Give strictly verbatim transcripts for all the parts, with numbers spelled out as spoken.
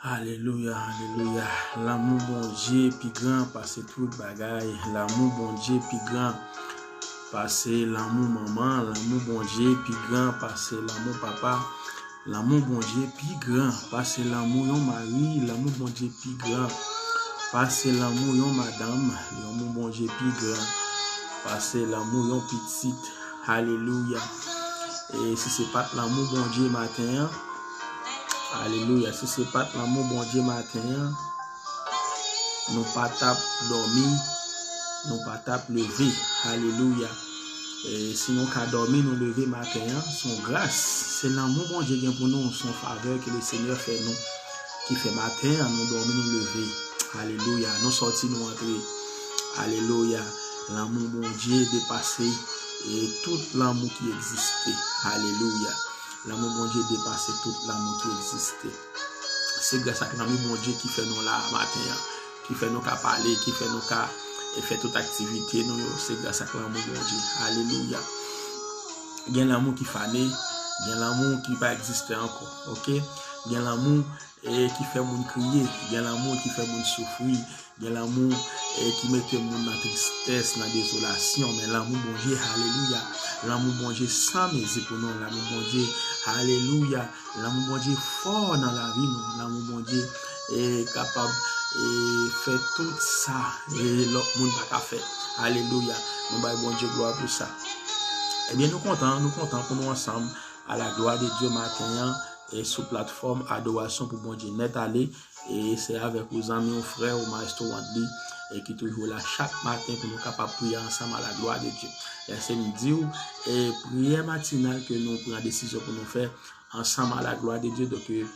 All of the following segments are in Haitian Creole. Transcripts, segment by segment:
Alelouya, alelouya. Lanmou Bondye pi gran pase tout bagay. Lanmou Bondye pi gran pase lanmou manman. Lanmou Bondye pi gran pase lanmou papa. Lanmou Bondye pi gran pase lanmou yon mari. Lanmou Bondye pi gran pase lanmou yon madanm. Lanmou Bondye pi gran pase lanmou yon pitit. Alelouya. E si se pa t lanmou Bondye maten an, alelouya, si se pa t lanmou Bondye maten an, nou pa t ap dòmi, nou pa t ap leve. Alelouya. E si nou ka dòmi, nou leve maten an, se yon gras. Se lanmou Bondye gen pou nou, se yon favè ke Lesenyè fè nou, ki fè maten an nou dòmi, nou leve. Alelouya. Nou sòti, nou antre. Alelouya. Lanmou Bondye depase e tout lanmou ki egziste. Alelouya. Lanmou Bondye depase tout lanmou ki egziste. Se gras ak lanmou Bondye ki fè nou la maten an, ki fè nou ka pale, ki fè nou ka, e, fè tout aktivite nou yo. Se gras ak lanmou Bondye. Alelouya. Gen lanmou ki fane, gen lanmou ki pa egziste ankò. Oke? Gen lanmou, e, ki fè moun kriye, gen lanmou ki fè moun soufri, gen lanmou, e, ki mete moun nan tristès, nan dezolasyon. Men lanmou Bondye, alelouya. Lanmou Bondye san mezi pou nou. Lanmou Bondye, alelouya. Lanmou Bondye fò nan lavi nou. Lanmou Bondye, e, kapab, e, fè tout sa, e, lòt moun pa ka fè. Alelouya. Nou bay Bondye glwa pou sa. Ebyen, nou kontan, nou kontan pou nou ansanm à la gloire de Dieu maten an, e sou platfòm Adorasyon pou Bondye Nèt Ale. E se avèk ou zanmi ou, frè ou, Maestro Wandly, e ki toujou la chak maten pou nou kapab priye ansanm à la gloire de Dieu. Lèse m di w, e priyè matinal ke nou pran desizyon pou nou fè ansanm à la gloire de Dieu. Donk, e,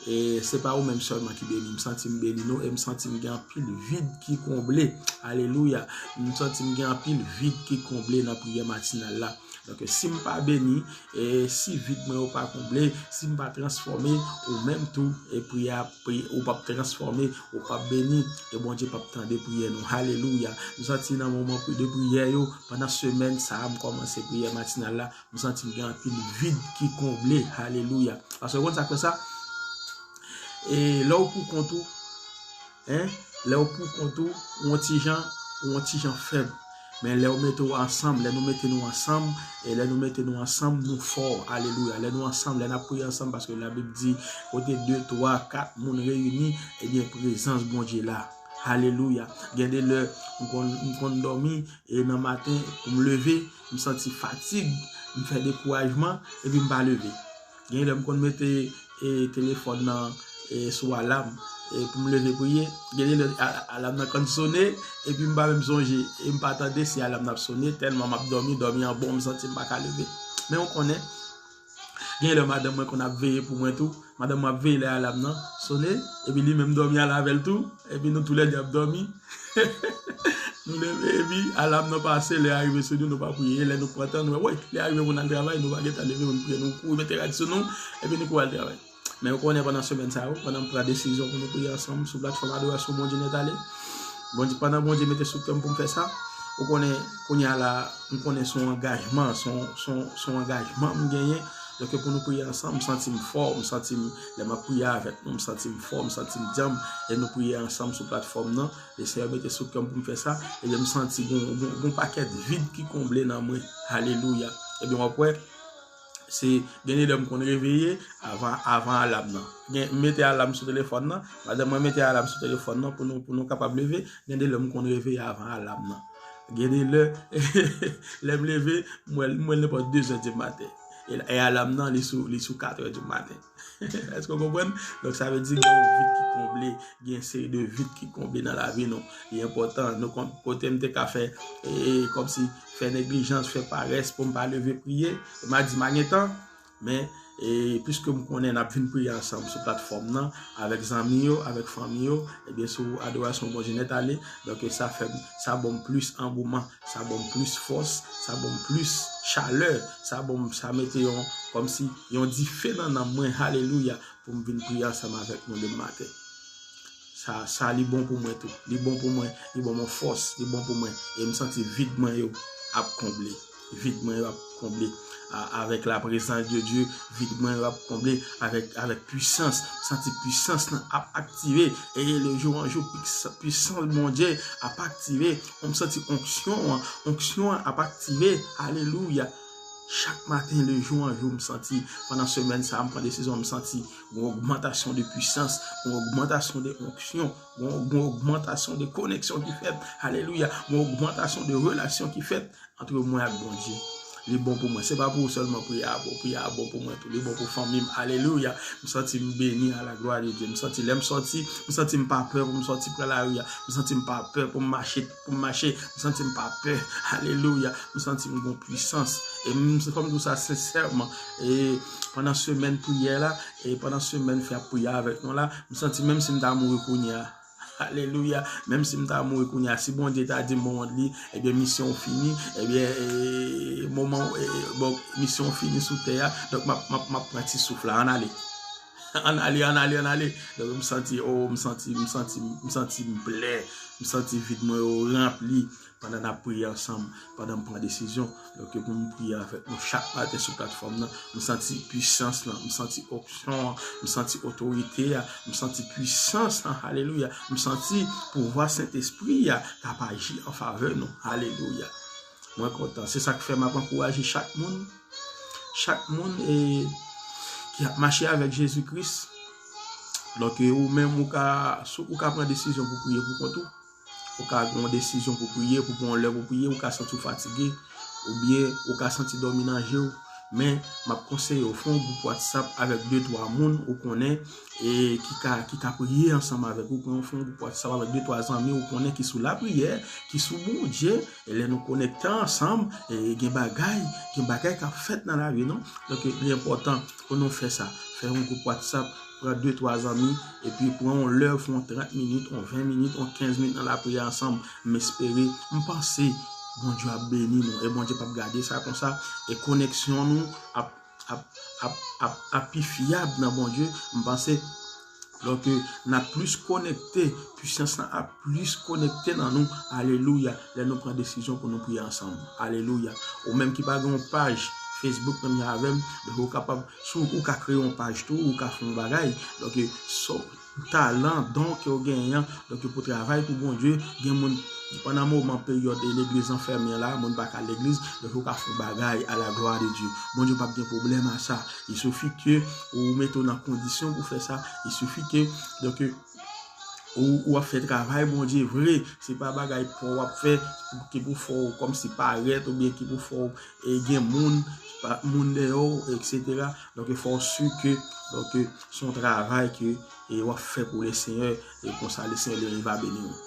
e se pa ou menm sèlman ki beni. M santi m beni nou e m santi m gen anpil vid ki konble. Alelouya. M santi m gen anpil vid ki konble nan priyè matinal la. Donk, si m pa beni, e si vid mwen yo pa konble, si m pa transfòme, ou menm tou, e priyè, pri-, ou p ap transfòme, ou p ap beni, e Bondye p ap tande priyè nou. Alelouya. M santi nan moman pri-, de priyè yo, pandan semèn sa a, m kòmanse priyè matinal la, m santi m gen anpil vid ki konble. Alelouya. Paske w konn sa k fè sa? E lè w pou kont ou, en, lè w pou kont ou, ou yon ti jan, ou yon ti jan fèb. Men lè w mete w ansanm, lè nou mete nou ansanm, e lè nou mete nou ansanm, nou fò. Alelouya. Lè nou ansanm, lè n ap priye ansanm, paske Labib di, kote de, twa, kat moun reyini, ebyen, prezans Bondye la. Alelouya. Gen de lè, m konn, m konn dòmi, e nan maten, pou m leve, m santi fatig, m fè dekourajman, epi m pa leve. Gen lè m konn mete, e, telefòn nan, e, sou alam, e, pou m leve priye. Gen de lè a-, alam nan konn sone, epi m pa menm sonje, e m pa tande si alam nan ap sone, tèlman m ap dòmi, dòmi an bon, m santi m pa ka leve. Men ou konnen, gen lè madanm mwen konn ap veye pou mwen tou. Madanm mwen ap veye lè alam nan sone, epi li menm dòmi al avè l tou, epi nou toulède ap dòmi. Nou leve, epi alam nan pase, lè a rive sou nou, nou pa priye. Lè nou pran tan, nou wè, woy, lè a rive pou n al travay, nou pa gentan leve pou n priye, nou kouri mete rad sou nou, epi nou kouri al travay. Men ou konnen pandan semèn sa yo, pandan m pran desizyon pou nou priye ansanm sou platfòm Adorasyon Bondye Nèt Ale, Bondye, pandan Bondye mete sou kè m pou m fè sa, ou konnen, kounye a la, m konnen se yon angajman, se yon, se yon, se yon angajman m genyen. Donk, pou nou priye ansanm, m santi m fò, m santi m, lè m ap priye avèk nou, m santi m fò, m santi m djanm, e nou priye ansanm sou platfòm nan. Lesenyè mete sou kè m pou m fè sa, ebyen, m santi gon, gon, gon pakèt vid ki konble nan mwen. Alelouya. Ebyen, w ap wè, se, gen de lè m konn reveye avan, avan alam nan. Gen, m mete alam sou telefòn nan, madanm mwen mete alam sou telefòn nan pou nou, pou nou kapab leve. Gen de lè m konn reveye avan alam nan. Gen de lè, lè m leve, m wè l, m wè l nenpòt de zè di maten. E, e alam nan, li sou, li sou kat è di maten. Èske w konprann? Donk, sa vle di gen yon vid ki konble, gen yon seri de vid ki konble nan lavi nou. Li enpòtan, nou konn, kote m te ka fè, e, kòmsi fè neglijans, fè parès pou m pa leve priye, m a di m a gen tan, men, e, piske m konnen n ap vin priye ansanm sou platfòm nan, avèk zanmi yo, avèk fanmi yo, ebyen, sou Adorasyon Bondye Nèt Ale, donk, sa fè m, sa ban m plis angouman, sa ban m plis fòs, sa ban m plis chalè, sa ban m, sa mete yon, kòmsi yon dife nan nanm mwen, alelouya, pou m vin priye ansanm avèk nou demen maten. Sa, sa li bon pou mwen tou. Li bon pou mwen, li ban mwen fòs, li bon pou mwen. E m santi vid mwen yo ap konble. Vid mwen yo ap konble. a- avec la présence de Dieu, vid mwen ap konble avèk, avèk pwisans. M santi pwisans lan ap aktive. E le jou an jou, pwisans Bondye ap aktive. M santi onksyon an, onksyon an ap aktive. Alelouya. Chak maten, le jou an jou, m santi, pandan semèn sa a, m pran desizyon, m santi yon ogmantasyon de pwisans, yon ogmantasyon de onksyon, yon, yon ogmantasyon de koneksyon ki fèt. Alelouya. Yon ogmantasyon de relasyon ki fèt ant mwen ak Bondye. Li bon pou mwen. Se pa pou ou sèlman priyè a bon. Priyè a bon pou mwen tou. Li bon pou fanmi m. Alelouya. M santi m beni a la glwa de Dye. M santi lè m sòti, m santi m pa pè pou m sòti pran lari a. M santi m pa pè pou m mache, pou m mache. M santi m pa pè. Alelouya. M santi m gon pwisans. E m, fò m di w sa sensèman. E pandan semèn priyè la, e pandan semèn fè ap priyè avèk nou la, m santi menm si m ta mouri kounye a, alelouya. Menm si m ta mouri kounye a, si Bondye ta di m bon li, ebyen, misyon w fini, ebyen, e, moman, e, bon, misyon w fini sou tè a, donk m ap, m ap, m ap pran ti souf la, ann ale. Ann ale, ann ale, ann ale. Donk, m santi, o, m santi, m santi, m santi m plen, m santi vid mwen yo ranpli. Pandan n ap priye ansanm, pandan m pran desizyon, donk pou m priye avèk nou chak maten sou platfòm nan, m santi pwisans lan, m santi onksyon an, m santi otorite a, m santi pwisans lan, alelouya, m santi pouvwa Sentespri a k ap aji an favè nou, alelouya. Mwen kontan, se sa k fè m ap ankouraje chak moun, chak moun e, ki ap mache avèk Jezi Kris. Donk, e, ou menm, ou ka, sou, ou ka pran desizyon pou priye pou kont ou. Ou ka gen yon desizyon pou priye, pou pran yon lè pou priye, ou ka santi w fatige, oubyen ou ka santi dòmi nan je w. Men, m ap konseye w, fè yon gwoup WhatsApp avèk de, twa moun ou konnen e ki ka, ki ka priye ansanm avèk ou. Pran, fè yon gwoup WhatsApp avèk de, twa zanmi ou konnen ki sou lapriyè, ki sou Bondye. E lè nou konekte ansanm, e gen bagay, gen bagay k ap fèt nan lavi nou. Donk, li enpòtan pou nou fè sa. Fè yon gwoup WhatsApp, pran de, twa zanmi, epi pran yon lè, fè yon trant minit, yon ven minit, yon kenz minit nan lapriyè ansanm. M espere, m panse, Bondye ap beni nou, e Bondye p ap gade sa konsa, e koneksyon nou ap, ap, ap, ap, ap pi fyab nan Bondye. M panse, lòske n ap plis konekte, pwisans lan ap plis konekte nan nou. Alelouya. Lè nou pran desizyon pou nou priye ansanm. Alelouya. Ou menm ki pa gen yon paj Facebook menm jan avè m, donk ou kapab, si w, ou ka kreye yon paj tou, ou ka fè yon bagay. Donk, so, talan, don ke w genyen an, donk pou travay pou Bondye, gen moun, pandan moman peryòd legliz lan fèmen la, moun pa ka al legliz, donk ou ka fè yon bagay à la gloire de Dieu. Bondye p ap gen pwoblèm a sa. Il suffit ke ou mete w nan kondisyon pou fè sa. Il suffit ke, donk, ou, ou ap fè travay Bondye vre. Se pa bagay pa w w ap fè ki pou fè w kòmsi parèt oubyen ki pou fè w, e, gen moun, pa, moun dèyè w, etsetera. Donk, fò w si ke, donk, se yon travay ke, e, w ap fè pou Lesenyè, e konsa Lesenyè li menm va beni w.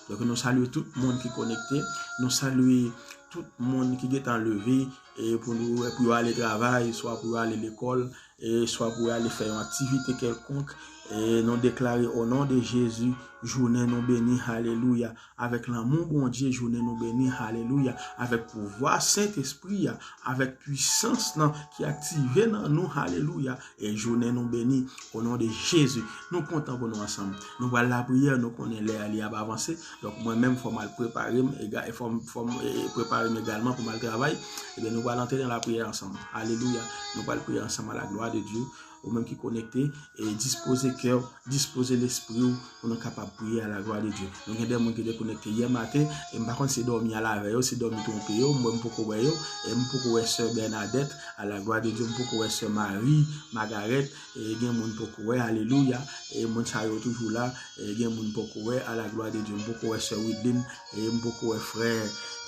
Donk, nou salye tout moun ki konekte, nou salye tout moun ki gentan leve, e pou nou, pou yo ale travay, swa pou yo ale lekòl, e swa pou yo ale fè yon aktivite kèlkonk, e nou deklare, o non de Jezi, jounen nou beni, alelouya. Avèk lanmou Bondye, jounen nou beni, alelouya. Avèk pouvwa Sentespri a, avèk pwisans lan ki aktive nan nou, alelouya. E jounen nou beni, o non de Jezi. Nou kontan pou nou ansanm. Nou pral lapriyè, nou konnen lè a li ap avanse. Donk, mwen menm, fò m al prepare m, ega-, fò m, fò m, e, e, prepare m egalman pou m al travay. Ebyen, nou pral antre nan lapriyè ansanm. Alelouya. Nou pral priye ansanm à la gloire de Dieu. Ou menm ki konekte, e dispoze kè w, dispoze lespri w pou nou kapab priye à la gloire de Dieu. Nou gen de moun ki te konekte yè maten, e m pa konn si dòmi al avè yo, si dòmi twonpe yo, m wè m poko wè yo, e m poko wè sè Bernadette, à la gloire de Dieu, m poko wè sè Marie, Margaret, e gen moun poko wè, alelouya, e moun sa yo toujou la, e gen moun poko wè, à la gloire de Dieu, m poko wè sè Widlin, e m poko wè frè,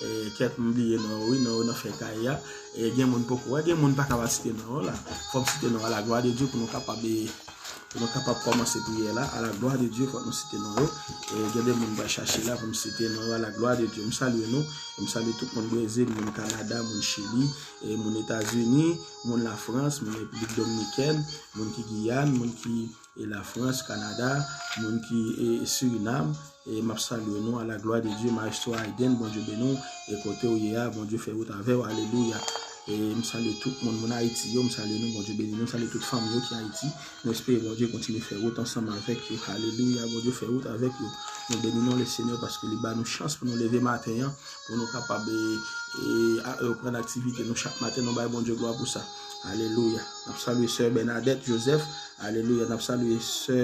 e kèt m bliye non yo, wi, non yo nan fè kay la, e gen moun poko wè, gen moun pa ka pa site non yo la, fò m site non yo, à la gloire de Dieu, pou nou kapab, e, pou nou kapab kòmanse priyè la, à la gloire de Dieu, fòk nou site non yo, e gen de moun m pral chache la pou m site non yo, à la gloire de Dieu, m salye nou, m salye tout moun Brezil, moun Kanada, moun Chili, e moun Etazini, moun Lafrans, moun Repiblik Dominikèn, moun ki Giyàn, moun ki, e, Lafrans, Kanada, moun ki, e, Sirinam, e m ap salye nou à la gloire de Dieu, Maestro Hayden, Bondye beni w, e kote w ye a, Bondye fè wout avè w, alelouya. E m salye tout moun, moun Ayiti yo, m salye nou, Bondye beni nou, m salye tout fanmi yo ki Ayiti. Nou espere Bondye kontinye fè wout ansanm avèk yo. Alelouya, Bondye fè wout avèk yo. Nou beni non Lesenyè paske li ba nou chans pou nou leve maten an, pou nou kapab e, e, a, reprann aktivite nou chak maten. Nou bay Bondye glwa pou sa. Alelouya. N ap salye sè Bernadette Joseph. Alelouya. N ap salye sè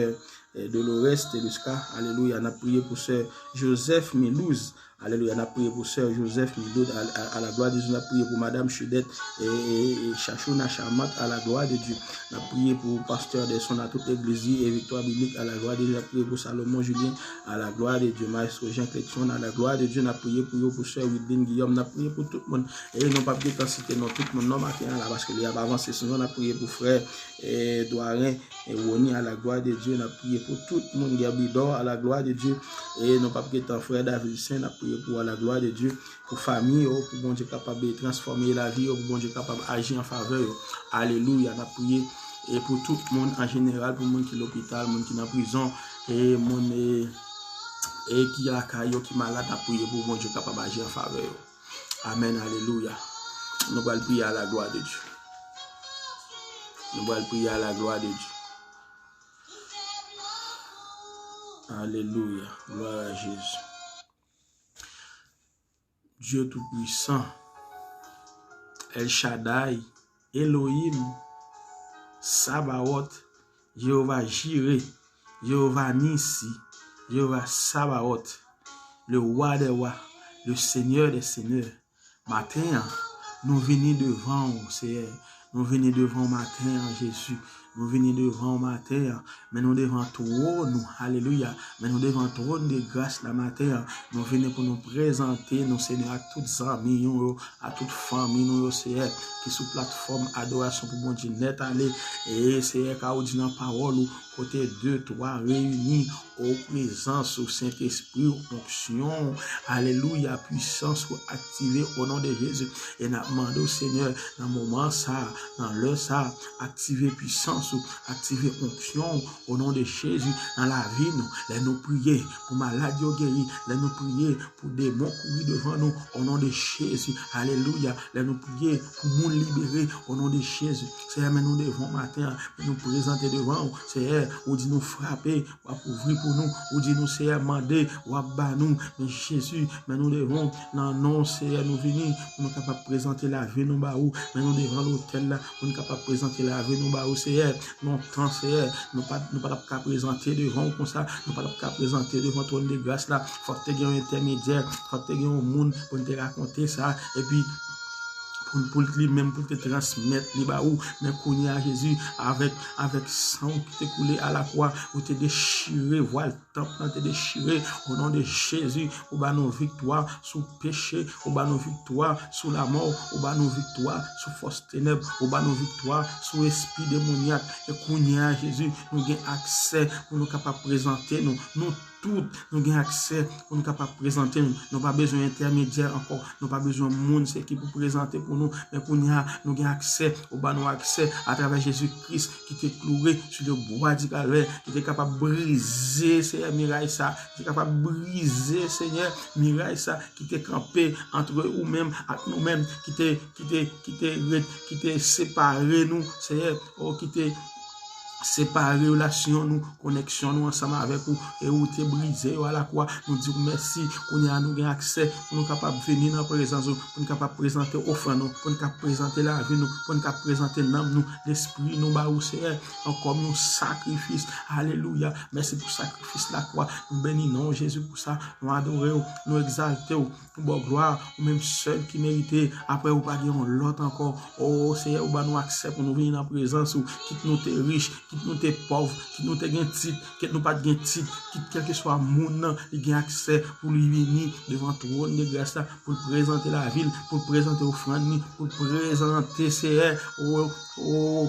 eh, Dolores Telusca, alelouya, n ap priye pou sè Joseph Milouz, alelouya, n ap priye pou sè Joseph Milouz, à, à, à la gloire de Dieu, n ap priye pou madam Chudette, eh, eh, eh, Chachouna Charmant, à la gloire de Dieu, n ap priye pou pastè Delson, à toute l'église, eh, Victoire Biblique, à la gloire de Dieu, n ap priye pou Salomon Julien, à la gloire de Dieu, maestro Jean Clexon, à la gloire de Dieu, n ap priye pou yo, pou sè Widline Guillaume, n ap priye pou tout moun, e nou p ap gentan site non tout moun non maten an la, paske lè y ap avanse sou nou, n ap priye pou frè, eh, Dwaren, e Rony, à la gloire de Dieu, n ap priye pou tout moun, Gerbidor, à la gloire de Dieu, e nou p ap gentan frè Davilsen, n ap priye pou à la gloire de Dieu, pou fanmi yo, pou Bondye kapab transfòme lavi yo, pou Bondye kapab aji an favè yo. Alelouya, n ap priye e pou tout moun an jeneral, pou moun ki lopital, moun ki nan prizon, e moun e, e ki lakay yo, ki malad, n ap priye pou Bondye kapab aji an favè yo. Amèn, alelouya. Nou pral priye à la gloire de Dieu. Nou pral priye à la gloire de Dieu. Alelouya. Gloire à Jésus. Dieu Tout-Puissant, El Shaddai, Elohim, Sabaot, Jewova Jire, Jewova Nisi, Jewova Sabaot, le Roi des rois, le Seigneur des seigneurs. Maten an, nou vini devan w, Seyè. Nou vini devan w maten an, Jezi. Nou vini devan w maten an. Men nou devan twòn ou, alelouya. Men nou devan twòn de gras la maten an. Nou vini pou nou prezante nou, Senyè, ak tout zanmi nou yo, ak tout fanmi nou yo, Seyè, ki sou platfòm adorasyon pou Bondye nèt ale. E, Seyè, ka ou di nan pawòl ou, kote de, twa reyini o prezans ou, Sentespri ou, onksyon ou, alelouya, pwisans ou aktive o non de Jezi. E n ap mande w, Senyè, nan moman sa, nan lè sa, aktive pwisans ou, aktive onksyon ou, o non de Jezi, nan lavi nou. Lè nou priye pou malad yo geri, lè nou priye pou demon kouri devan nou, o non de Jezi, alelouya. Lè nou priye pou moun libere, o non de Jezi. Seyè, men nou devan w maten an, men nou prezante devan w. Seyè, ou di nou frape, w ap ouvri pou nou. Ou di nou, Seyè, mande, w ap ba nou. Men Jezi, men nou devan w, nan non w, Seyè, nou vini, pou nou kapab prezante lavi nou ba ou. Men nou devan lotèl la, pou nou kapab prezante lavi nou ba ou, Seyè. Lontan, Seyè, nou pa, nou pa t ap ka prezante devan w konsa, nou pa t ap ka prezante devan twòn de gras la. Fòk te gen yon entèmedyè, fòk te gen yon moun pou n te rakonte sa, epi pou, pou li menm, pou l te transmèt li ba ou. Men kounye a, Jezi, avèk, avèk san w ki te koule a la kwa, ou te dechire vwal tanp lan, te dechire. O non de Jezi, ou ba nou viktwa sou peche, ou ba nou viktwa sou lamò, ou ba nou viktwa sou fòs tenèb, ou ba nou viktwa sou espri demonyak. E kounye a, Jezi, nou gen aksè pou nou kapab prezante nou. Nou tout, nou gen aksè pou nou kapab prezante nou. Nou pa bezwen entèmedyè ankò. Nou pa bezwen moun se ki pou prezante pou nou. Men kounye a, nou gen aksè. Ou ba nou aksè atravè Jezi Kris ki te kloure sou le bwa di Kalvè, ki te kapab brize, Seyè, miray sa, ki te kapab brize, Seyè, miray sa, ki te kanpe antre ou menm ak nou menm, ki te, ki te, ki te ret, ki te separe nou, Seyè, o, ki te separe relasyon nou, koneksyon nou ansanm avèk ou, e ou te brize yo a la kwa. Nou di w mèsi. Kounye a, nou gen aksè pou nou kapab vini nan prezans ou, pou nou kapab prezante ofrann nou, pou nou kapab prezante lavi nou, pou nou kapab prezante nanm nou, lespri nou ba ou, Seyè, an kòm yon sakrifis. Alelouya. Mèsi pou sakrifis lakwa. Nou beni non w, Jezi, pou sa. Nou adore w. Nou egzalte w. Nou ba w glwa. Ou menm sèl ki merite. Apre ou pa gen yon lòt ankò. O Seyè, ou ba nou aksè pou nou vini nan prezans ou. Kit nou te rich, kit nou te pòv, kit nou te gen tit, kit nou pa t gen tit, kit kèlkeswa moun nan, li gen aksè pou li vini devan twòn de gras la, pou l prezante lavi l, pou l prezante ofrann li, pou l prezante, Seyè, o, o,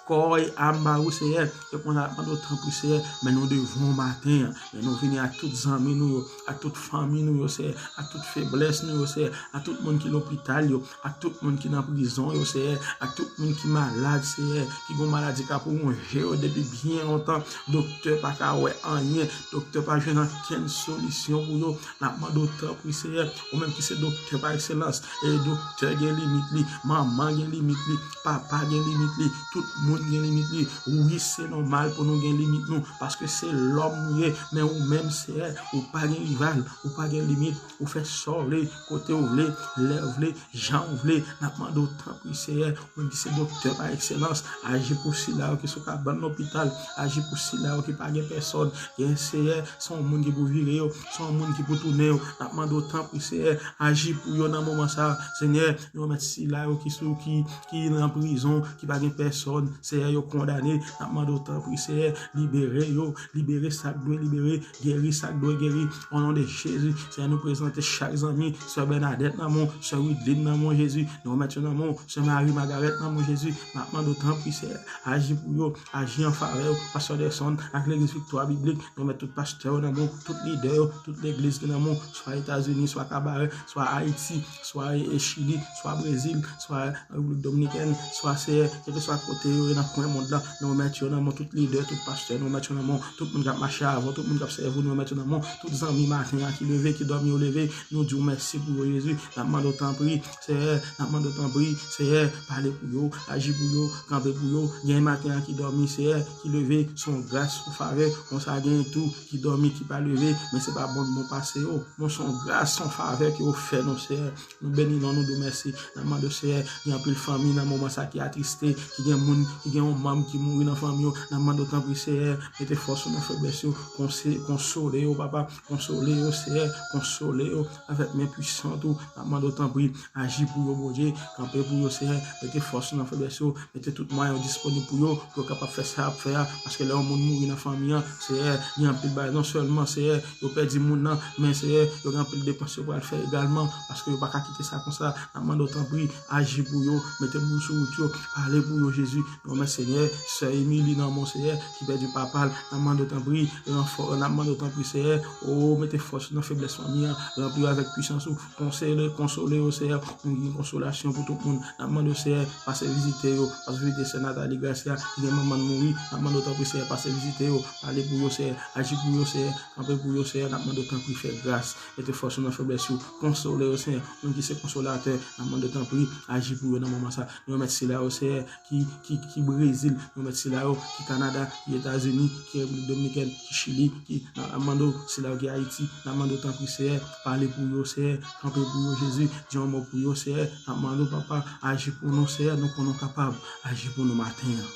kò e am ba ou, Seyè. Yo konn ap mande w tanpri, Seyè, men nou devan w maten an. Men nou vini ak tout zanmi nou yo, ak tout fanmi nou yo, Seyè, ak tout feblès nou yo, Seyè, ak tout moun ki lopital yo, ak tout moun ki nan prizon yo, Seyè, ak tout moun ki malad, Seyè, ki gon maladi k ap wonje yo depi byen lontan. Doktè pa ka wè anyen, doktè pa jwenn ankenn solisyon pou yo. N ap mande w tanpri, Seyè, ou menm ki se doktè pa ekselans, e doktè gen limit li, manman gen limit li, papa gen limit li, tout moun gen limit li. Wi, se nòmal pou nou gen limit nou, paske se lòm nou ye, men ou menm, Seyè, ou pa gen rival, ou pa gen limit, ou fè sa w vle, kote w vle, lè w vle, jan w vle. N ap mande w tanpri, Seyè, ou menm ki se doktè pa ekselans, aji pou sila yo ki sou kabann lopital, aji pou sila yo ki pa gen pèsòn. Gen, Seyè, se yon moun ki pou vire yo, se yon moun ki pou tounen yo. N ap mande w tanpri, Seyè, aji pou yo nan moman sa a. Senyè, nou remèt sila yo ki sou, ki, ki nan prizon, ki pa gen pèsòn, Seyè, yo kondane. N ap mande w tanpri, Seyè, libere yo, libere sa k dwe libere, geri sa k dwe geri. O non de Jezi, Seyè, nou prezante chak zanmi, sè Bènadèt nan men w, sè Widlin nan men w, Jezi. Nou remèt yo nan men w, sè Mari Magarèt nan men w, Jezi. N ap mande w tanpri, Seyè, aji pou yo, aji an favè yo, pastè Anderson ak legliz Viktwa Biblik. Nou remèt tout pastè yo nan men w, tout lidè yo, tout legliz ki nan men w, swa Etazini, swa Kabarè, swa Ayiti, swa e, e Chili, swa Brezil, swa Repiblik Dominikèn, swa, Seyè, kèlkeswa kote yo ye nan kwen mond lan, nou remèt yo nan men w, tout lidè, tout pastè, nou remèt yo nan men w, tout moun k ap mache avè w, tout moun k ap sèvi w, nou remèt yo nan men w, tout zanmi maten an ki leve, ki dòmi yo leve, nou di w mèsi pou yo, Jezi. N ap mande w tanpri, Seyè, n ap mande w tanpri, Seyè, pale pou yo, aji pou yo, kanpe pou yo. Gen maten an ki dòmi, Seyè, ki leve, se yon gras, se yon favè. Konsa gen tou ki dòmi, ki pa leve, men se pa bon nou pase yo. Men se yon gras, se yon favè ke w fè nou, Seyè. Nou beni non, nou di w mèsi. N ap mande w, Seyè, gen anpil fanmi nan moman sa ki atriste, ki gen moun, ki gen yon manm ki mouri nan fanmi yo. N ap mande w tanpri, Seyè, mete fòs ou nan feblès yo, konse-, konsole yo, papa, konsole yo, Seyè, konsole yo avèk men pwisant ou. N ap mande w tanpri, aji pou yo, Bondye, kanpe pou yo, Seyè, mete fòs ou nan feblès yo, mete tout mwayen yo disponib pou yo, pou yo kapab fè sa y ap fè a, paske lè yon moun mouri nan fanmi an, Seyè, gen anpil bagay, non sèlman, Seyè, yo pèdi moun nan, men, Seyè, yo gen anpil depans yo pral fè egalman, paske yo pa ka kite sa konsa. N ap mande w tanpri, aji pou yo, mete moun sou wout yo, pale pou yo, Jezi. Nou remèt, Senyè, sè Emily nan men w, Seyè, ki pèdi papa l, n ap mande w tanpri, ranfò-, n ap mande w tanpri, Seyè, o, mete fòs nan feblès fanmi an, ranpli yo avèk pwisans ou, konsole, konsole yo, Seyè, nou gen konsolasyon pou tout moun. N ap mande w, Seyè, pase vizite yo, pase vizite sè Nathalie Gracia, ki gen manman l mouri, n ap mande w tanpri, Seyè, pase vizite yo, pale pou yo, Seyè, aji pou yo, Seyè, kanpe pou yo, Seyè, n ap mande w tanpri, fè gras, mete fòs ou nan feblès yo, konsole yo, Seyè, ou menm ki se konsolatè, n ap mande w tanpri, aji pou yo nan moman sa. Nou remèt sila yo, Seyè, ki, ki, ki Brezil, nou remèt sila yo ki Kanada, ki Etazini, ki Repiblik Dominikèn, ki Chili, ki, n ap mande w, sila yo ki Ayiti, n ap mande w tanpri, Seyè, pale pou yo, Seyè, kanpe pou yo, Jezi, di yon mo pou yo, Seyè, n ap mande w, papa, aji pou nou, Seyè, nou konnen w kapab, aji pou nou maten an.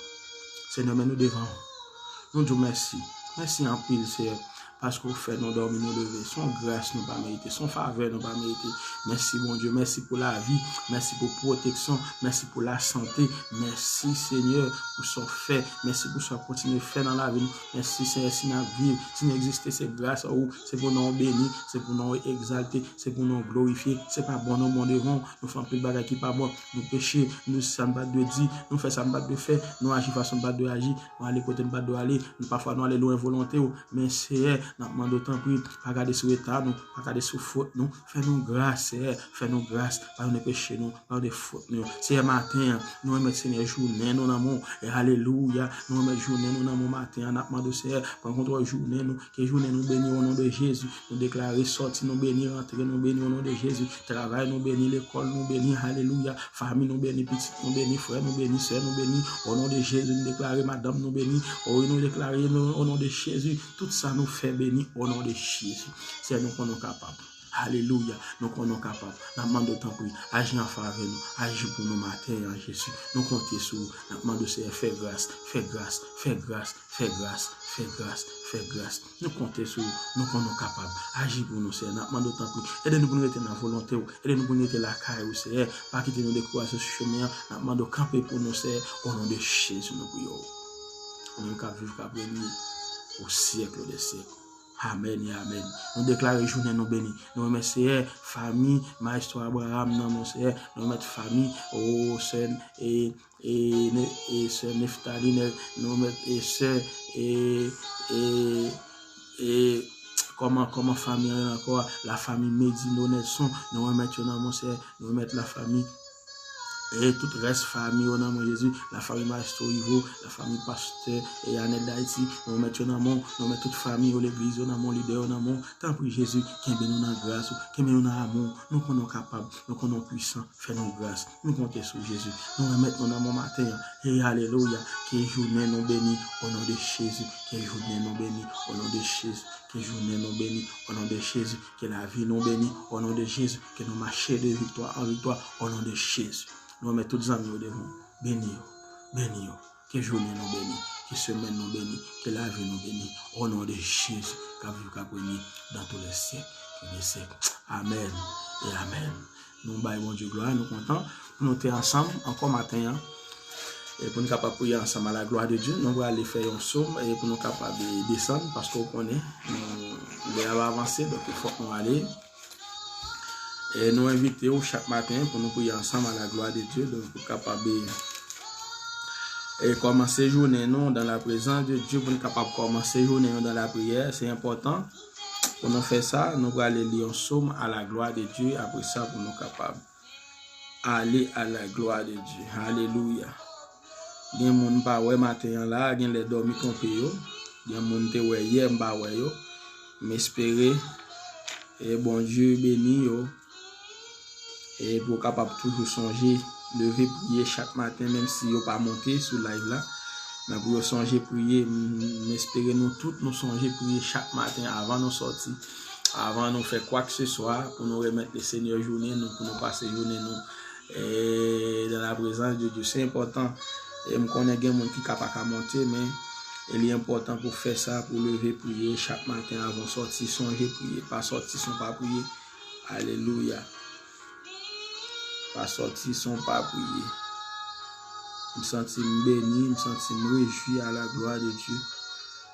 Senyè, men nou devan w. Nou di w mèsi. Mèsi anpil, Seyè, paske w fè nou dòmi, nou leve. Se yon gras nou pa merite, se yon favè nou pa merite. Mèsi, Bondye, mèsi pou lavi, mèsi pou pwoteksyon, mèsi pou lasante. Mèsi, Senyè, pou sa w fè. Mèsi pou sa w kontinye fè nan lavi nou. Mèsi, Senyè, si n ap viv, si n egziste, se gras a ou. Se pou non w beni, se pou non w egzalte, se pou non w glorifye. Se pa bon nou bon devan w. Nou fè anpil bagay ki pa bon. Nou peche, nou di sa n pa t dwe di, nou fè sa n pa t dwe fè, nou aji fason n pa t dwe aji, nou ale kote n pa t dwe ale, nou pafwa nou ale lwen volonte w. Men Seyè, n ap mande w tanpri, pa gade sou eta nou, pa gade sou fot nou, fè nou gras, Seyè, fè nou gras, padone peche nou, padone fot nou yo. Seyè, maten an, nou remèt, Senyè, jounen nou nan men w. E alelouya, nou remèt jounen nou nan men w maten an, n ap mande w, Seyè, pran kontwòl jounen nou, ke jounen nou beni o non de Jezi. Nou deklare sòti nou beni, rantre nou beni o non de Jezi. Travay nou beni, lekòl nou beni, alelouya. Fanmi nou beni, pitit nou beni, frè nou beni, sè nou beni. O non de Jezi, nou deklare madanm nou beni. O wi, nou deklare nou o non de Jezi. Tout sa nou fè beni o non de Jezi. Seyè, nou konnen w kapab. Alelouya. Nou konnen w kapab. N ap mande w tanpri, aji an favè nou. Aji pou nou maten an, Jezi. Nou konte sou ou. N ap mande w, Seyè, fè gras, fè gras, fè gras, fè gras, fè gras, fè gras. Nou konte sou ou, nou konnen w kapab. Aji pou nou, Seyè. N ap mande w tanpri, ede nou pou nou rete nan volonte w, ede nou pou nou rete lakay ou, Seyè. Pa kite nou dekouraje sou chemen an. N ap mande w kanpe pou nou, Seyè. O non de Jezi, nou priye w. Ou menm k ap viv, k ap renye o syèk de syèk. Amèn e amèn. Nou deklare jounen nou beni. Nou remèt Seyè, fami Maestro Abraham nan men w, Seyè. Nou remèt fami, o, sè, e, e, ne, e sè Neftali, ne, nou remèt, e sè, e, e, e, kòman, kòman fami an rele ankò a? La fami Medino Nelson, nou remèt yo nan men w, Seyè. Nou remèt la fami e tout rès fami yo nan men Jezi, la fami Maestro Ivo, la fami pastè e Anèl Dayiti, nou remèt yo nan men w, nou remèt tout fami yo, legliz yo nan men w, lidè yo nan men w. Tanpri Jezi, kenbe nou nan gras ou, kenbe nou nan amou w. Nou konnen w kapab, nou konnen w pwisan, fè nou gras. Nou konte sou Jezi. Nou remèt nou nan men w maten an. E alelouya, ke jounen nou beni, o non de Jezi, ke jounen nou beni, o non de Jezi, ke jounen nou beni, o non de Jezi. Ke lavi nou beni, o non de Jezi. Ke nou mache de viktwa an viktwa, o non de Jezi. Nou remèt tout zanmi yo devan w. Beni yo. Beni yo. Ke jounen nou beni. Ke semèn nou beni. Ke lavi nou beni. O non de Jezi, k ap viv, k ap renye dans tous les siècles des siècles. Amèn e amèn. Nou bay Bondye glwa, nou kontan pou nou te ansanm ankò maten an. E pou nou kapab priye ansanm à la gloire de Dieu, nou prale fè yon sòm e pou nou kapab, e, desann, paske w konnen, nou, lè a ap avanse, donk fòk nou ale. E nou envite w chak maten pou nou priye ansanm à la gloire de Dieu, donk pou kapab, e, e kòmanse jounen nou dans la présence de Dieu, pou nou kapab kòmanse jounen nou dans la prière, se enpòtan pou nou fè sa. Nou prale li yon sòm à la gloire de Dieu, apre sa pou nou kapab ale à la gloire de Dieu. Alelouya. Gen moun m pa wè maten an la, gen lè dòmi twonpe yo. Gen moun m te wè yè, m pa wè yo. M espere, e, Bondye beni yo. E pou yo kapab toujou sonje leve priye chak maten, menm si yo pa monte sou live la. Men pou yo sonje priye, m, m espere nou tout nou sonje priye chak maten avan nou sòti, avan nou fè kwakeseswa, pou nou remèt le Senyè jounen nou, pou nou pase jounen nou, e, dans la présence de Dieu. Se enpòtan. E m konnen gen moun ki ka pa ka monte, men, e li enpòtan pou fè sa, pou leve priye chak maten avan w sòti, sonje priye, pa sòti san pa priye. Alelouya. Pa sòti san w pa priye. M santi m beni, m santi m rejwi à la gloire de Dieu.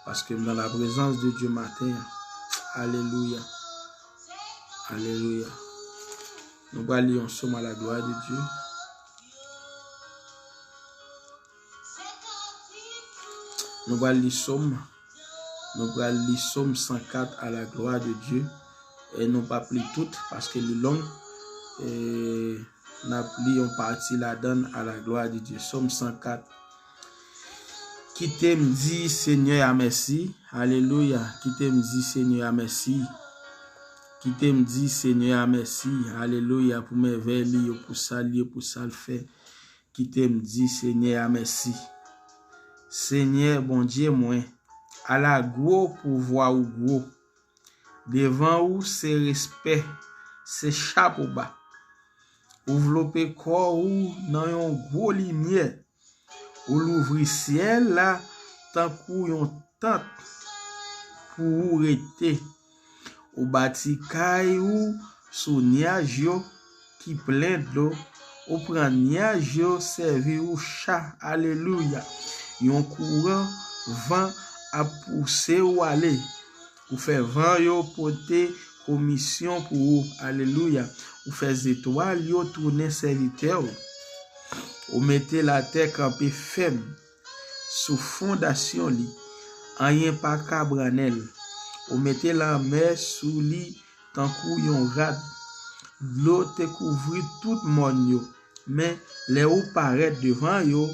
Paske m dans la présence de Dieu maten an. Alelouya. Alelouya. Nou pral li yon sòm à la gloire de Dieu. Nou pral li sòm. Nou pral li sòm san kat à la gloire de Dieu. E nou p ap li tout, paske li long. E n ap li yon pati ladan l à la gloire de Dieu. Sòm san kat. Kite m di Senyè a mèsi. Alelouya. Kite m di Senyè a mèsi. Kite m di Senyè a mèsi. Alelouya. Pou mèvèy li yo, pou sa l ye, pou sa l fè. Kite m di Senyè a mèsi. Senyè Bondye mwen, ala gwo pouvwa ou gwo. Devan ou se respè, se chapo ba. Ou vlope kò ou nan yon gwo limyè. Ou louvri syèl la tankou yon tant pou ou rete. Ou bati kay ou sou nyaj yo ki plen dlo. Ou pran nyaj yo sèvi ou cha. Alelouya. Yon kouran van ap pouse ou ale. Ou fè van yo pote komisyon pou ou. Alelouya. Ou fè zetwal yo tounen sèvitè w. Ou mete latè kanpe fèm sou fondasyon li. Anyen pa ka brannen l. Ou mete lanmè sou li tankou yon rad. Dlo te kouvri tout mòn yo. Men, lè ou parèt devan yo,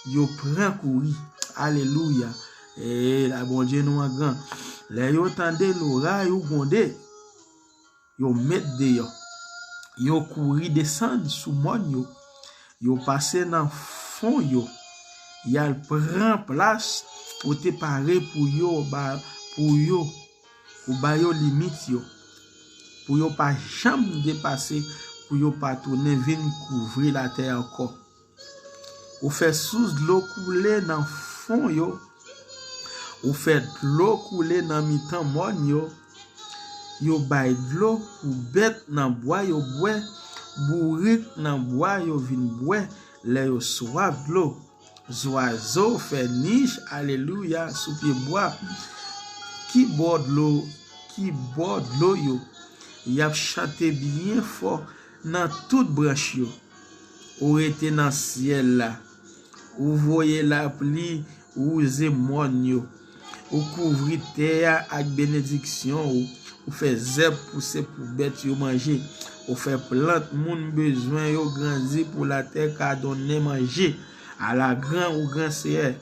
yo pran kouri. Alelouya. E la Bondye nou an gran. Lè yo tande loray ou gwonde, yo met deyò. Yo kouri desann sou mòn yo. Yo pase nan fon yo. Y al pran plas ou te pare pou yo, ba, pou yo. Ou ba yo limit yo. Pou yo pa janm depase, pou yo pa tounen vin kouvri latè ankò. Ou fè sous dlo koule nan fon yo. Ou fè dlo koule nan mitan mòn yo. Yo bay dlo pou bèt nan bwa yo bwè, bourik nan bwa yo vin bwè lè yo swaf dlo. Zwazo fè nich, alelouya, sou pyebwa. Ki bò dlo ki bò dlo yo. Y ap chante byen fò nan tout branch yo. Ou rete nan syèl la. Ou voye lapli wouze mòn yo. Ou kouvri tè a ak benediksyon ou. Ou fè zèb pouse pou bèt yo manje. Ou fè plant moun bezwen yo grandi pou latè ka donnen manje. Ala gran ou gran Seyè,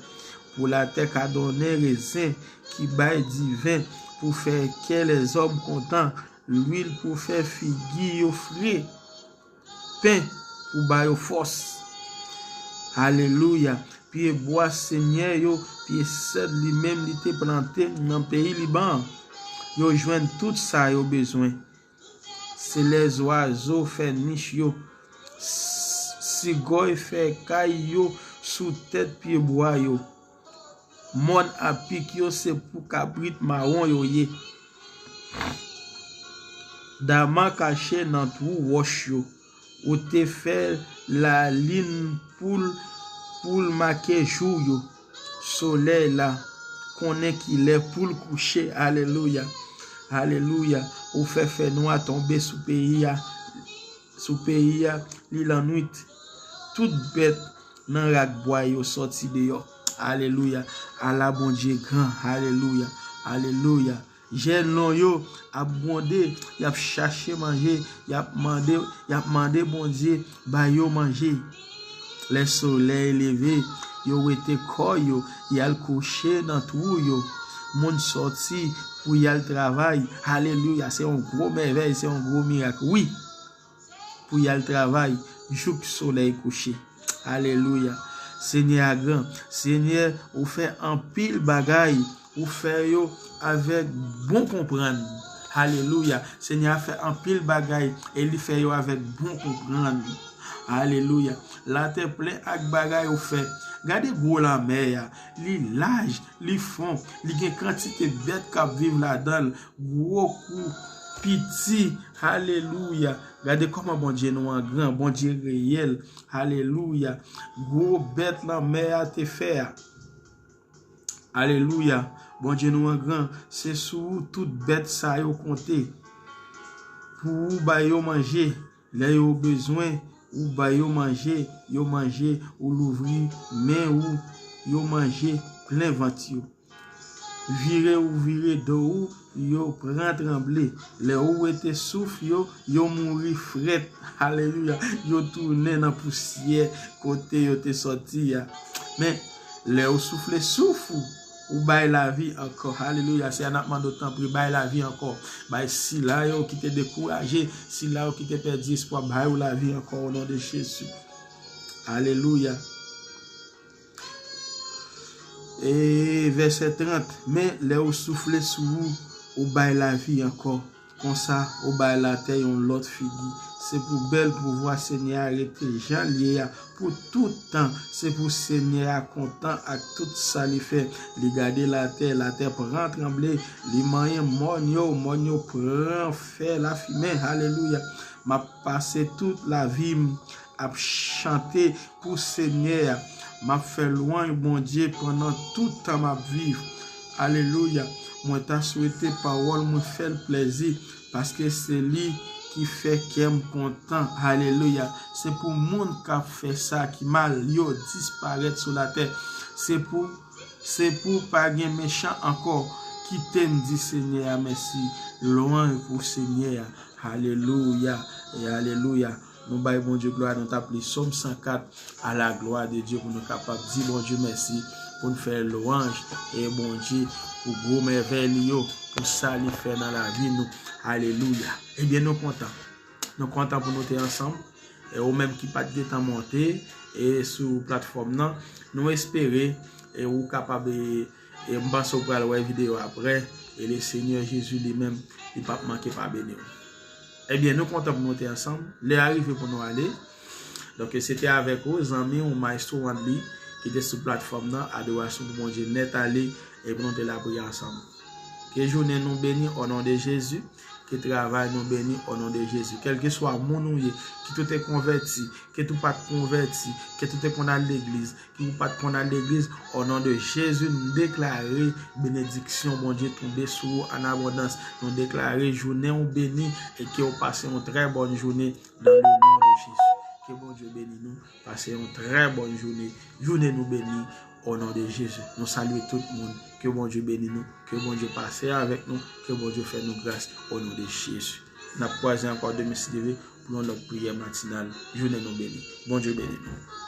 pou latè ka donnen rezen ki bay diven, pou fè kè lèzòm kontan, lwil pou fè figi yo fre, pen pou ba yo fòs. Alelouya. Pye bwa Senyè yo, pye sèd li menm li te plante nan peyi Liban an. Yo jwenn tout sa yo bezwen. Se lèzwazo fè nich yo. S- Sigòy fè kay yo sou tèt pye bwa yo. Mòn apik yo se pou kabrit mawon yo ye. Dama kache nan twou wòch yo. Ou te fè lalin pou l, pou l make jou yo. Solèy la konnen ki lè pou l kouche. Alelouya. Alelouya. Ou fè fènwa tonbe sou peyi a, sou peyi a, li lannwit. Tout bèt nan rak bwa yo sòti deyò. Alelouya. Ala Bondye gran. Alelouya. Alelouya. Jèlon yo ap gwonde, y ap chache manje, y ap mande, y ap mande Bondye ba yo manje. Lè solèy leve, yo wete kò yo, y al kouche nan twou yo. Moun sòti pou y al travay. Alelouya, se yon gwo mèvèy, se yon gwo mirak. Wi, pou y al travay jouk solèy kouche. Alelouya. Senyè a gran. Senyè, ou fè anpil bagay. Ou fè yo avèk bon konprann. Alelouya. Senyè a fè anpil bagay e li fè yo avèk bon konprann. Alelouya. Latè plen ak bagay ou fè. Gade gwo lanmè a. Li laj, li fon, li gen kantite bèt k ap viv ladan l. Gwo kou piti. Alelouya. Gade kòman Bondye nou an gran, Bondye reyèl. Alelouya. Gwo bèt lanmè a te fè a. Alelouya. Bondye nou an gran, se sou ou tout bèt sa yo konte. Pou ou ba yo manje, lè yo bezwen, ou ba yo manje, yo manje, ou louvri men ou, yo manje plen vant yo. Vire ou vire do ou, yo pran tranble. Lè ou wete souf yo, yo mouri frèt. Alelouya. Yo tounen nan pousyè kote yo te sòti a. Men, lè ou soufle souf ou, ou bay lavi ankò. Alelouya. Seyè a, n ap mande w tanpri, bay lavi ankò. Bay sila yo ki te dekouraje, sila yo ki te pèdi espwa, bay yo lavi ankò, o non de Jezi. Alelouya. E vèsè trant, men lè ou soufle sou ou, ou bay lavi ankò. Konsa, ou bay latè yon lòt figi. Se pou bèl pouvwa Senyè a rete jan l ye a pou tout tan. Se pou Senyè a kontan ak tout sa li fè. Li gade latè, latè pran tranble. Li manyen mòn yo, mòn yo pran fè lafimen. Alelouya. M ap pase tout lavi m ap chante pou Senyè a. M ap fè lwanj Bondye pandan tout tan m ap viv. Alelouya. Mwen ta swete pawòl mwen fè l plèzi, paske se li ki fè kè m kontan. Alelouya. Se pou moun k ap fè sa ki mal yo disparèt sou latè. Se pou, se pou pa gen mechan ankò. Kite m di Senyè a mèsi. Lwanj pou Senyè a. Alelouya e alelouya. Nou bay Bondye glwa, nou t ap li Sòm san kat, à la gloire de Dieu, pou nou kapab di Bondye mèsi, pou n fè lwanj e Bondye pou gwo mèvèy li yo, pou sa li fè nan lavi nou. Alelouya. Ebyen, nou kontan. Nou kontan pou nou te ansanm. E ou menm ki pa t gentan monte e sou platfòm nan, nou espere e ou kapab e E m panse w pral wè videyo a aprè, e le Senyè Jezi li menm, li p ap manke pa beni w. Ebyen, nou kontan pou nou te ansanm. Lè a rive pou nou ale. Donk, se te avèk ou, zanmi w, Maestro Wandly, ki te sou platfòm nan, Adorasyon pou Bondye nèt ale, e pou nou te lapriyè ansanm. Ke jounen nou beni, o non de Jezi. ke travay nou beni o non de Jezi. Kèlkeswa moun ou ye, kit ou te konvèti, kit ou pa t konvèti, kit ou te konn al legliz, kit ou pa t konn al legliz, o non de Jezi, nou deklare benediksyon Bondye tonbe sou ou an abondans. Nou deklare jounen ou beni e ke ou pase yon trè bòn jounen dans le nom de Jésus. Ke Bondye beni nou, pase yon trè bòn jounen. Jounen nou beni o non de Jezi. Nou salye tout moun. Ke Bondye beni nou. Ke Bondye pase avèk nou. Ke Bondye fè nou gras o non de Jezi. N ap kwaze ankò demen si Dye vle pou yon lòt priyè matinal. Jounen nou beni. Bondye beni nou.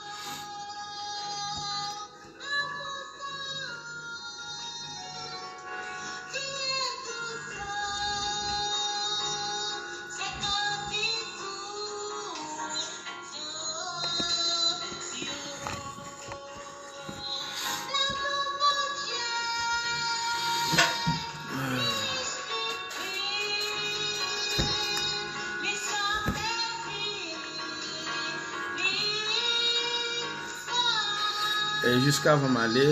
E jiskavan m ale.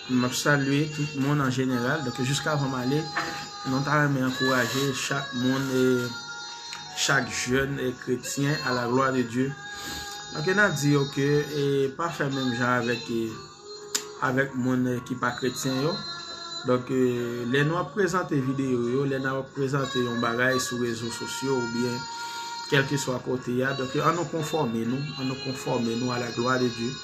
M ap salye tout moun an jeneral. Donk, jiskavan m ale, nou ta renmen ankouraje chak moun, e, chak jèn, e, kretyen, à la gloire de Dieu. Donk, n ap di yo ke, e, pa fè menm jan avèk, e, avèk moun, e, ki pa kretyen yo. Donk, e, lè nou ap prezante videyo yo, lè n ap prezante yon bagay sou rezo sosyo oubyen kèlkeswa kote a, donk, ann nou konfòme nou, ann nou konfòme nou à la gloire de Dieu.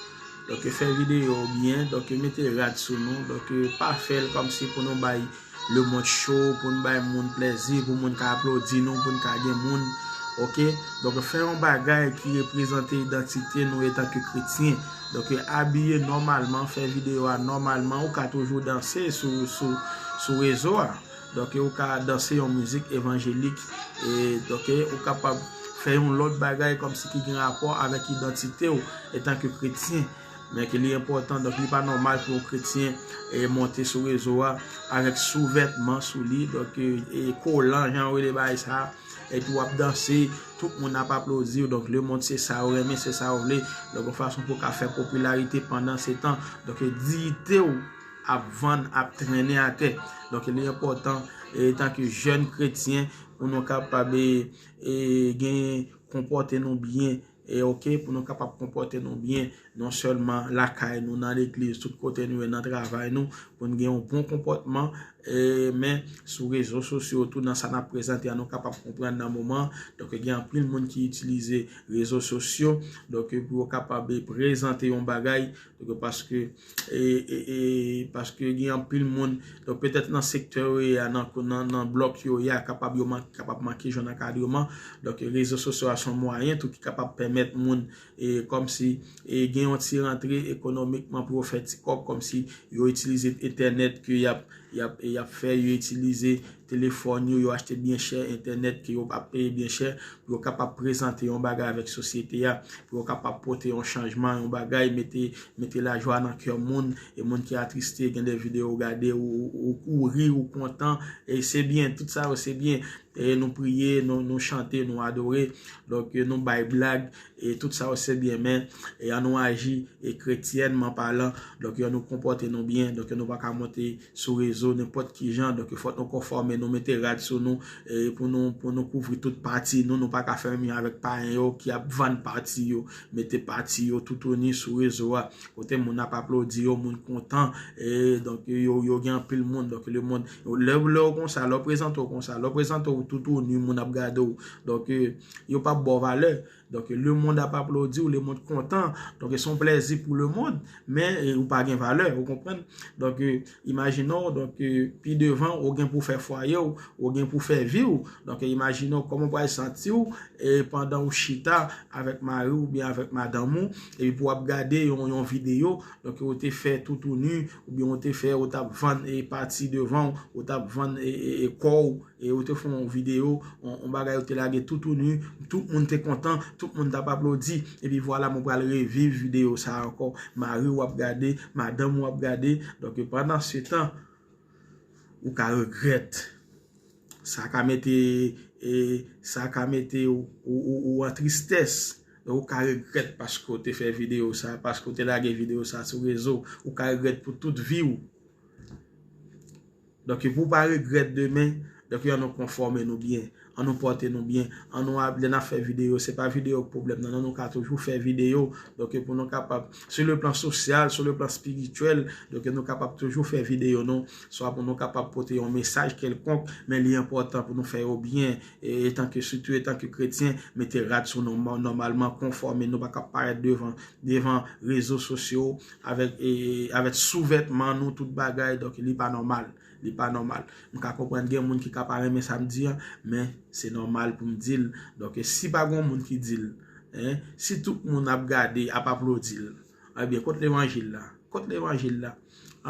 Donk, fè videyo byen, donk, mete rad sou nou, donk, pa fè l kòmsi pou nou bay lemonn cho, pou nou bay moun plèzi, pou moun ka aplodi nou, pou nou ka gen moun, oke? Donk, fè yon bagay ki reprezante idantite nou etanke kretyen. Donk, abiye nòmalman, fè videyo a nòmalman, ou ka toujou danse sou, sou, sou rezo a. Donk, ou ka danse yon mizik evanjelik, e, donk, ou kapab fè yon lòt bagay kòmsi ki gen rapò avèk idantite w etanke kretyen. Men ke li enpòtan, donk, li pa nòmal pou yon kretyen, e, monte sou rezo a avèk souvètman sou li, donk, e, e, kolan, jan yo rele bagay sa, epi w ap danse, tout moun ap aplodi w, donk, lemonn se sa yo renmen, se sa yo vle, donk, yon fason pou w ka fè popilarite pandan se tan, donk, diyite w ap vann, ap trennen atè. Donk, li enpòtan, e, etanke jèn kretyen, pou nou kapab, e, e, gen, konpòte nou byen, e, oke, pou nou kapab konpòte nou byen, non sèlman lakay nou, nan legliz, tout kote nou ye, nan travay nou, pou nou gen yon bon konpòtman, e, men sou rezo sosyo tou, nan sa n ap prezante a, nou kapab konprann nan moman. Donk, gen anpil moun ki itilize rezo sosyo, donk, pou yo kapab prezante yon bagay, donk, paske, e, e, e, paske gen anpil moun, donk, petèt nan sektè yo ye a, nan, nan, nan blòk yo ye a, kapab yo man-, kapab manke jwenn ankadreman. Donk, rezo sosyo a se yon mwayen tou ki kapab pèmèt moun, e, kòmsi, e, gen yon ti rantre ekonomikman pou yo fè ti kòb, kòmsi yo itilize entènèt ke y ap, y ap, y ap fè, yo itilize telefòn yo, yo achte byen chè, entènèt ke yo ap peye byen chè, pou yo kapab prezante yon bagay avèk sosyete a, pou yo kapab pote yon chanjman, yon bagay, mete, mete lajwa nan kè moun, e moun ki atriste, gen de videyo ou gade, ou, ou, ou ri, ou kontan, e se byen, tout sa yo se byen, e nou priye, nou, nou chante, nou adore, donk, e nou bay blag, e tout sa yo se byen, men, e ann nou aji, e kretyènman palan, donk, e ann nou konpòte nou byen, donk, e nou pa ka monte sou rezo, nenpòt ki jan. Donk, fòk nou konfòme nou, mete rad sou nou, e pou nou, pou nou kouvri tout pati nou. Nou pa ka fè menm jan avèk payen yo ki ap vann pati yo, mete pati yo toutouni sou rezo a. Kote moun ap aplodi yo, moun kontan, e donk yo, yo gen anpil moun. Donk, lemonn, lè, lè w konsa, lè w prezante w konsa, lè w prezante w toutouni, moun ap gade w. Donk, e, yo p ap ba w valè. Donk, lemonn ap aplodi w, lemonn kontan. Donk, se yon plèzi pou lemonn, men, e, ou pa gen valè, ou konprann? Donk, e, imajine w, donk, e, pi devan, ou gen pou fè fwaye w, ou gen pou fè vi w. Donk, e, imajine w kòman w pral santi w, e, pandan ou chita avèk mari w oubyen avèk madanm ou, epi pou w ap gade yon, yon videyo, donk, ou te fè toutouni, oubyen ou te fè, ou t ap vann, e, pati devan w, ou t ap vann, e, e, e, kò w, E ou te fè yon videyo, yon, yon bagay ou te lage toutouni, tout moun te kontan, tout moun t ap aplodi. Epi vwala, mwen pral reviv videyo sa a ankò. Mari w ap gade, madanm ou ap gade. Donk, pandan se tan, ou ka regrèt. Sa ka mete, e, sa ka mete ou, ou, ou, ou an tristès. Donk, ou ka regrèt paske ou te fè videyo sa, paske ou te lage videyo sa sou rezo. Ou ka regrèt pou tout vi w. Donk, pou w pa regrèt demen, donk, ann nou konfòme nou byen, ann nou pòte nou byen, ann nou ap, lè n ap fè videyo, se pa videyo k pwoblèm nan, non, nou ka toujou fè videyo. Donk, pou nou kapab, sou le plan sosyal, sou le plan espirityèl, donk, nou kapab toujou fè videyo nou, swa pou nou kapab pote yon mesaj kèlkonk, men li enpòtan pou nou fè yo byen, e, etanke, sitou etanke kretyen, mete rad sou nou nòmalman, konfòme nou, pa ka parèt devan, devan rezo sosyo avèk, e, avèk souvètman nou, tout bagay, donk, li pa nòmal. Li pa nòmal. M ka konprann gen moun ki ka pa renmen sa m di an, men se nòmal pou m di l. Donk, si pa gen moun ki di l, en, si tout moun ap gade, ap aplodi l, ebyen, kot levanjil la? Kot levanjil la?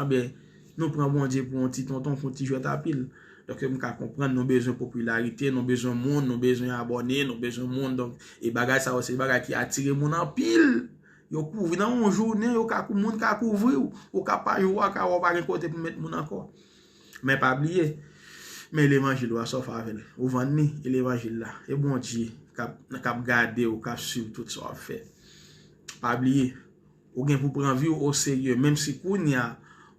Ebyen, nou pran Bondye pou yon ti tonton, pou yon ti jwèt a pil. Donk, m ka konprann nou bezwen popilarite, nou bezwen moun, nou bezwen abòne, nou bezwen moun. Donk, e bagay sa yo, se bagay ki atire moun anpil. Yo kouvri nan yon jounen, yo ka kou-, moun ka kouvri w. Ou ka pa, ou ka wè w pa gen kote pou met moun ankò. Men pa bliye, men levanjil ou a sa w fè avè l. Ou vann li, e levanjil la. E Bondye k ap, k ap gade w, k ap swiv tout sa w ap fè. Pa bliye, ou gen pou pran vi w oserye, menm si kounye a,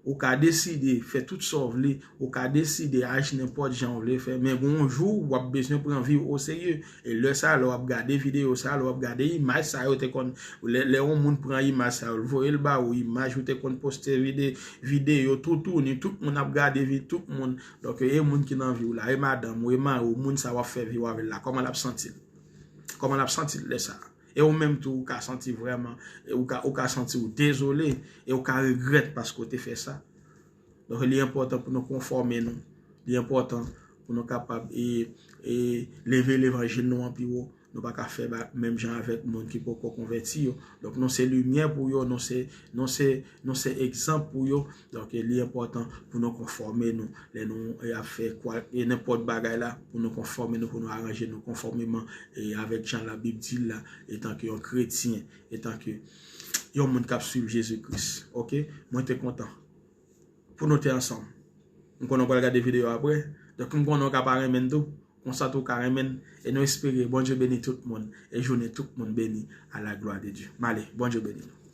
ou ka deside fè tout sa w vle, ou ka deside aji nenpòt jan w vle fè, men gon yon jou, w ap bezwen pran vi w oserye. E lè sa, lè w ap gade videyo sa, lè w ap gade imaj sa yo te konn, lè, lè yon moun pran imaj sa yo, l voye l ba ou, imaj ou te konn poste vide-, videyo, toutouni, tout moun ap gade vi tout moun. Donk, e moun ki nan vi w la, e madanm ou, e mari w, moun sa w ap fè vi w avè l la, kòman l ap santi l? Kòman l ap santi l lè sa? E ou menm tou, ou ka santi vrèman, e ou ka, ou ka santi w dezole, e ou ka regrèt paske w te fè sa. Donk, li enpòtan pou nou konfòme nou. Li enpòtan pou nou kapab e, e leve levanjil nou an pi wo. Nou pa ka fè ba-, menm jan avèk moun ki poko konvèti yo. Donk, nou se limyè pou yo, nou se, nou se, nou se egzanp pou yo. Donk, e li enpòtan pou nou konfòme nou. Lè nou, e, ap fè kwa-, e nenpòt bagay la, pou nou konfòme nou, pou nou aranje nou konfòmeman, e avèk jan Labib di l la, etanke yon kretyen, etanke yon moun k ap swiv Jezi Kris. Oke? Mwen te kontan pou nou te ansanm. M konnen w pral gade videyo a apre. Donk, m konnen w ka pa renmen l tou. Konsa tou w ka renmen l. E nou espere Bondye beni tout moun. E jounen tout moun beni. À la gloire de Dieu. M ale. Bondye beni nou.